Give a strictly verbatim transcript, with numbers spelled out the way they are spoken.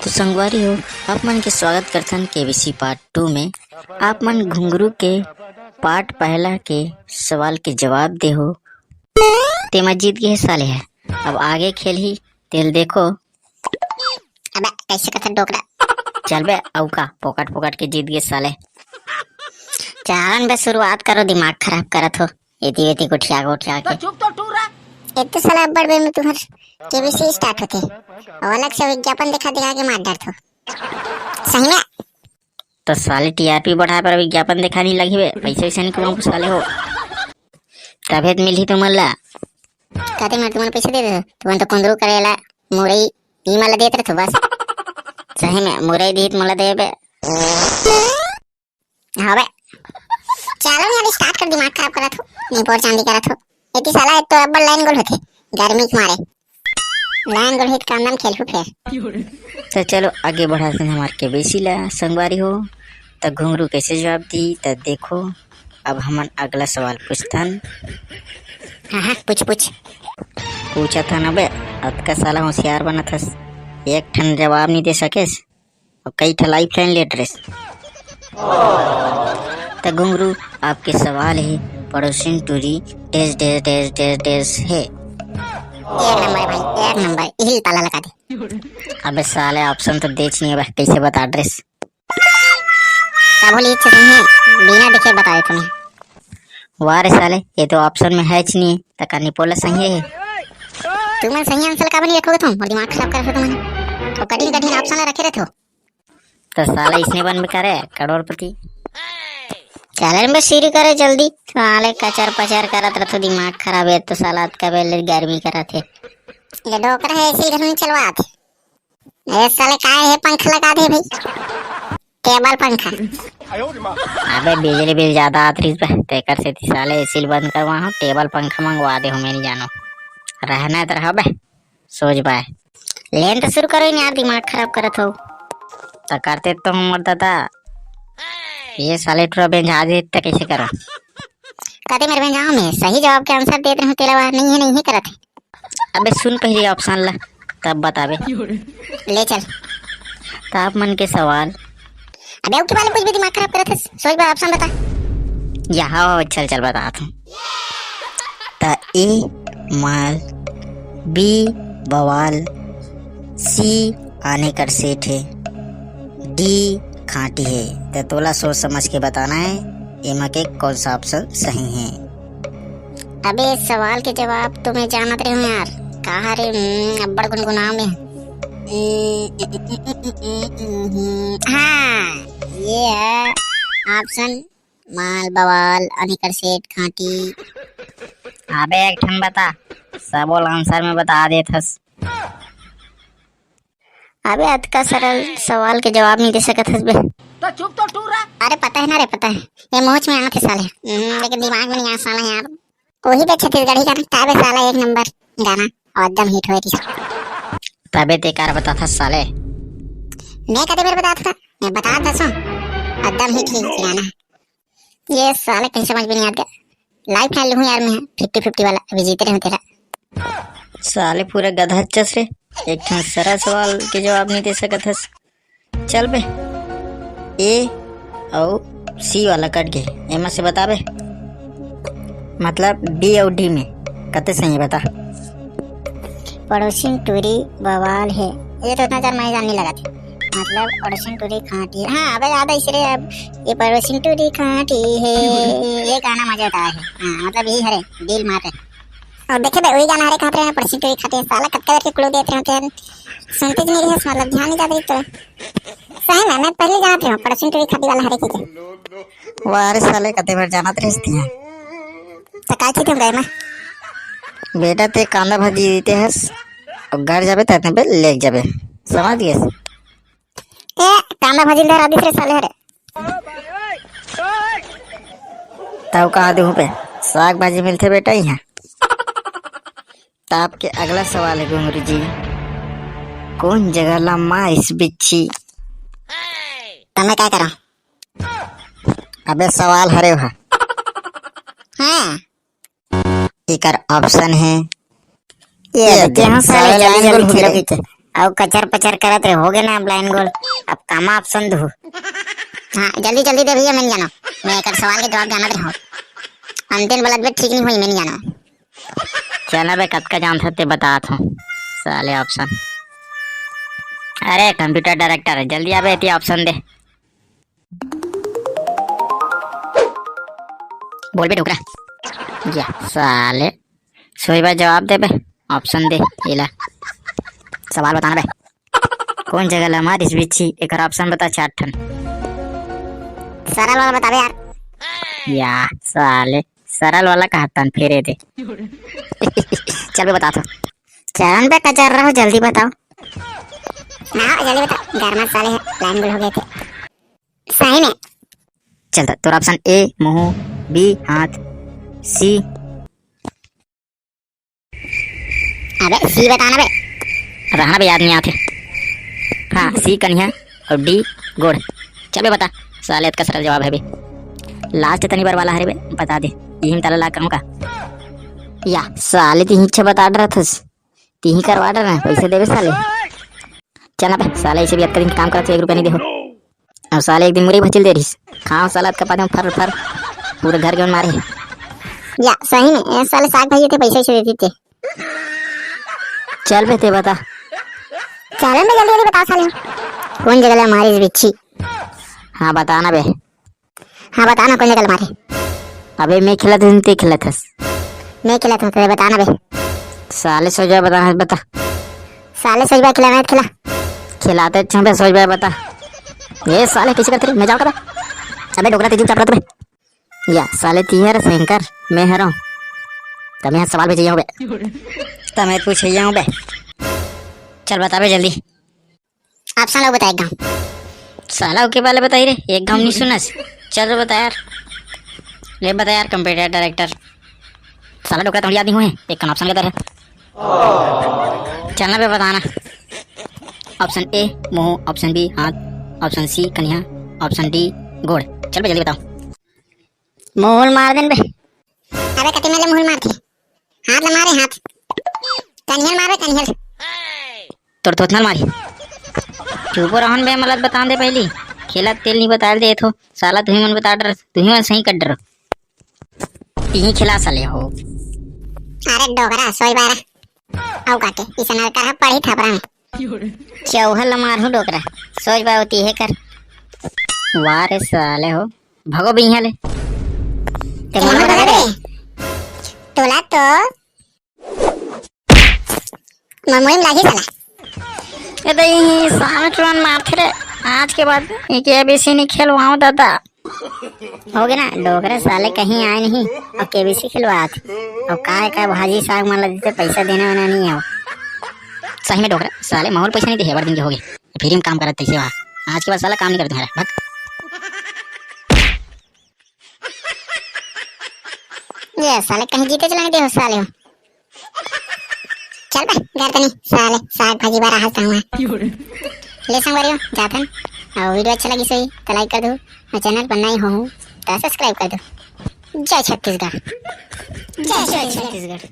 तो संगवारी हो, आप मन के स्वागत करथन केबीसी पार्ट टू में। आप मन घुंगरू के पार्ट पहला के सवाल के जवाब दे हो। तेमा जीत गे हे साले ह। अब आगे खेलही, तेल देखो। अबे, कैसे कथा डोकरा? चल बे, अउ का, फोकट फोकट के जीत गे साले। चालन बे, शुरुआत करो, दिमाग खराब करत हो, एती वेती गोठिया गोठिया के। तो चुप तो टूरा। एक तो साला अब्बड़ बेर में तुम्हर केबीसी स्टार्ट होथे, अउ अलग से विज्ञापन दिखा दिखा के मार डरथो। सही में? तो साले टीआरपी बढ़ाए बर विज्ञापन दिखा नहीं लगी बे, पैसे वैसे नहीं कमाऊ साले हो। तभे तो मिलही तुमन ला। कते में तुमन पैसे दे दे, तुमन तो कुंदरू करेला, मुरई, ई मला देत रहथो बस। सही में, मुरई दीत मला देबे। हाँ बे। चलो यार, स्टार्ट कर, दिमाग खराब करत हो, नहीं पोर चांदी करत हो। एती साला एक तो अब्बड़ लाइन गोल होथे, गर्मी के मारे। लाइन गोल हित कांदन खेलहु फेर। तो चलो आगे बढ़ाथन हमार केबीसी ला संगवारी हो। त घुंगरू कैसे जवाब दी, त देखो। अब हमन अगला सवाल पूछथन। हाँ, हाँ, पूछ, पूछ। पूछत हन अबे, अतका साला होशियार बनत हस, एक ठन जवाब नहीं दे सकेस। अउ कई ठा लाइफ लाइन लेत रहिस। त घुंगरू, आपके सवाल हे, पड़ोसिन टूरी dash dash dash dash dash हे। एक नंबर भाई, एक नंबर, इही ताला लगा दे। अबे साले, ऑप्शन तो देच नहीं हे, कैसे बता ड्रेस? तभो ले इच्छा नहीं है, बिना देखे बता देता मैं। वाह रे साले, ये तो ऑप्शन में है च नहीं, त का निपोला सही है? तुमन सही आंसर काबर नहीं रखोगे तुम? मोर दिमाग खराब कर रहे हो तुमन। तो कठिन कठिन ऑप्शन ला रखे रहते हो। तो साला इसने बन बेकार है, करोड़पति। चल रे बे, शुरू करे जल्दी। साले कचर पचर करत रहथो, दिमाग खराब है तो साला अतका बेर ले गर्मी करत हे। ये डोकरा है, एसी घर में चलवात। ए साले, काय हे पंखा लगा दे भाई, टेबल पंखा। अबे बिजली बिल ज्यादा आत रहिस बे, तेकर सेती साले एसी ल बंद करवा हूँ, टेबल पंखा मंगवा दे हूँ, मैं नहीं जानो। रहना है तो रहो बे, सोच बाय। लेन तो शुरू करो यार, दिमाग खराब करत हो। त करते तो हूँ मोर दादा, ये साले टूरा बेंझा दे त कैसे करो? कते मेर बेंझाओ में सही जवाब के आंसर देत रहूं, तेला वह नहीं है, नहीं है करत है। अबे सुन पहले ऑप्शन ला, तब बताबे। ले चल। त आप मन के सवाल। अबे अब के बारे में कुछ भी दिमाग खराब करत हस, सोच बार ऑप्शन बता। यहाँ चल चल बतात हूँ। त ए माल, बी बवाल, सी आने कर सेठ है, डी खांटी है। त तोला सोच समझ के बताना है एमा के कौन सा ऑप्शन सही है। अबे, सवाल के जवाब तो मैं जानत रहे हूँ यार। कहा रे, हम्म, अब्बड़ गुनगुनाव में। हम्म, हाँ, ये है ऑप्शन, माल बवाल, अनिकर सेठ खांटी। अबे, एक ठन बता, सबो आंसर में बता देत हस। अबे, अतका सरल सवाल के जवाब नहीं दे सकत हस बे। तो चुप तो टूरा। अरे, पता है ना रे, पता है। ये मुंह में आते साले। हम्म, लेकिन दिमाग में नहीं आ साला यार। वही बे छत्तीसगढ़ी गाना, का बे साला एक नंबर गाना और एकदम हिट होए रही। तबे ते कार बता था साले। मैं कदे मेरे बता था, मैं बता था सुन। एकदम हिट ही गाना। ये साले कहीं समझ में नहीं आता। लाइफ ना लूँ यार मैं, फिफ्टी फिफ्टी वाला, अभी जीते रहूँ तेरा। साले पूरा गधा चस रे, एक ठन सरल सवाल के जवाब नहीं दे सकत हस। चल बे, ए अउ सी वाला कट गे, एमा से बताबे, मतलब बी अउ डी में कते सही है बता। पड़ोसिन टूरी बवाल है, ये तो इतना चार मैं जान नहीं लगा थे। मतलब पड़ोसिन टूरी खांटी है। हाँ, अबे याद आई रे, अब ये पड़ोसिन टूरी खांटी है, ये गाना मजेदार है। हाँ, मतलब यही हरे, दिल मार रहे। और देखे बे, वही गाना हरे कहत रहे, पड़ोसिन टूरी खांटी है, साला कतका देर के क्लू देत रहे थे, सुनते नहीं रहे, मतलब ध्यान नहीं जाते तो। सही में, मैं पहले जानत रहे हूँ, पड़ोसिन टूरी खांटी वाला हरे की। वाह रे साले, कते बार जानत रहिस तिहा। त काय चीज हम गए में? बेटा ते कांदा भाजी देते हस, और घर जाबे त पे लेके जाबे, समझ गए? ए, कांदा भाजी धरा दिस रे साले हरे। तब कहा दूँ पे, साग भाजी मिलते बेटा यहाँ। त आपके अगला सवाल है घुंगरू जी, कौन जगह ला मारिस बिच्छी? त मैं क्या करा? अबे सवाल हरे हा। हाँ। एकर ऑप्शन है। ये ये देख, देख, यहाँ साले साले जल्दी लाइन जल्दी गोल हो खेलो गए। पीछे। अउ कचर पचर करत रहे, होगे ना अब लाइन गोल। अब कामा ऑप्शन दू। हाँ, जल्दी जल्दी दे भैया, मैं नहीं जानो। मैं एकर सवाल के जवाब जानत रहूं। अंतिम बोलत बे ठीक नहीं होई, मैं नहीं जानो। चल बे, कतका जानत हस ते बतात हूँ। साले ऑप्शन। अरे कंप्यूटर डायरेक्टर, जल्दी आबे, एती ऑप्शन दे। बोल बे डोकरा। या साले, सोई बा जवाब दे बे, ऑप्शन दे एला। सवाल बताना बे। कौन जगह ला मारिस बिच्छी? एकर ऑप्शन बता चार ठन। सरल वाला बताबे यार। या साले, सरल वाला कहतन फेरे दे। चल बे, बतात हूँ। चलन बे, कचर रहो, जल्दी बताओ। हाँ, जल्दी बताओ, गरमा साले है, लाइन गुल हो गए थे। सही में। चल त, तोर ऑप्शन ए मुंह, बी हाथ, सी। अबे सी बताना बे। रहना बे, याद नहीं आथे। हाँ, सी कनिहा अउ डी गोड़। चल बे बता, साले अतका सरल जवाब है बे। लास्ट तनी बर वाला हरे बे, बता दे। इही में ताला ला कहूँ का? या साले, तिही अच्छा बता डरत हस। तिही करवा डर ना, पैसे देबे साले। चल ना बे, साले ऐसे भी अतका दिन काम करत हे, एक रुपया नहीं दे हो। अउ साले एक दिन मुरई भजिल दे रहिस, खाओ साला अतका पादे फर फर, पूरे घर के मन मारे। या सही में, ए साले साग भाजी थे पैसे ऐसे देती थे। चल बे, ते बता। चलन बे, जल्दी जल्दी बताओ साले। कौन जगह ला मारिस बिच्छी? हाँ, बताना बे। हाँ, बता ना, कौन जगह ला मारे? अबे, मैं खेलत हूँ, ते खेलत हस। मैं खेलत हूँ, ते बता ना बे। साले, सोच बा बताना है, बता। साले, सोच बा खिलाना है, खिला। खिलाते अच्छा बे, सोच बा बता। ये साले, कैसे करते रे? मैं जाऊँ का बे? अबे, डोकरा, ते चुपचाप रह तो बे। या साले, ती हर सैंकर, मैं हरों। त मैं सवाल भेजे हूँ बे। त मैं पूछे हूँ बे। चल, बता बे जल्दी। ऑप्शन ला बता एक घांव। साला, ओके वाले बताई रे, एक घांव नहीं सुनस। चल रे, बता यार। ले बता यार, कंप्यूटर डायरेक्टर। साला, डोकरा, तोर याद नहीं हुए, एक कन ऑप्शन के तरह। चलना बे, बताना। ऑप्शन ए मुंह, ऑप्शन बी हाथ, ऑप्शन सी कनिहा, ऑप्शन डी गोड़। चल बे, जल्दी बताओ। मुंह मार देन बे। अबे कति में ले मुंह मारथे? हाथ ला मारे, हाथ। कनिहल मारे, कनिहल। तोर थोथनल मारी। चुपो रहन बे, मलत बता दे पहली। खेला तेल नहीं बता दे थो। साला तुही मन बता डर, तुही मन सही कर डर। तिही खिला साले हो। अरे डोकरा, सोच बारा। अउ काके, इसन कर पढ़ी थपरा में। चौहल मारहूँ डोकरा, सोच बा होती है कर। वाह रे साले हो, भगो बे इहाँ ले। ते मोर मोर बता बता दे। दे। तोला तो ममुई में लागी साला। ए दई, सामे चुरन मारथे रे। आज के बाद एक एबीसी नहीं खेलवाओ दादा। होगे ना, डोकरा साले कहीं आए नहीं, अउ केबीसी खिलवात। अउ काय काय भाजी साग मन ला देते, पैसा देने वाला नहीं है। सही में डोकरा साले माहौल पैसा नहीं दे, बड़ दिन के होगे। फ्री में काम करत तैसे वहाँ। आज के बाद साला काम नहीं करते हैं, भाग। ये साले कहीं जीते चला नहीं दे हो साले हो। चल बे, घर तनी साले, साग भाजी बारा हाथ हुआ। ले संगवारी हो, जाथन। अउ वीडियो अच्छा लगी सही, तो लाइक कर दो। अउ चैनल पर नए हो, तो सब्सक्राइब कर दो। जय छत्तीसगढ़। जय छत्तीसगढ़।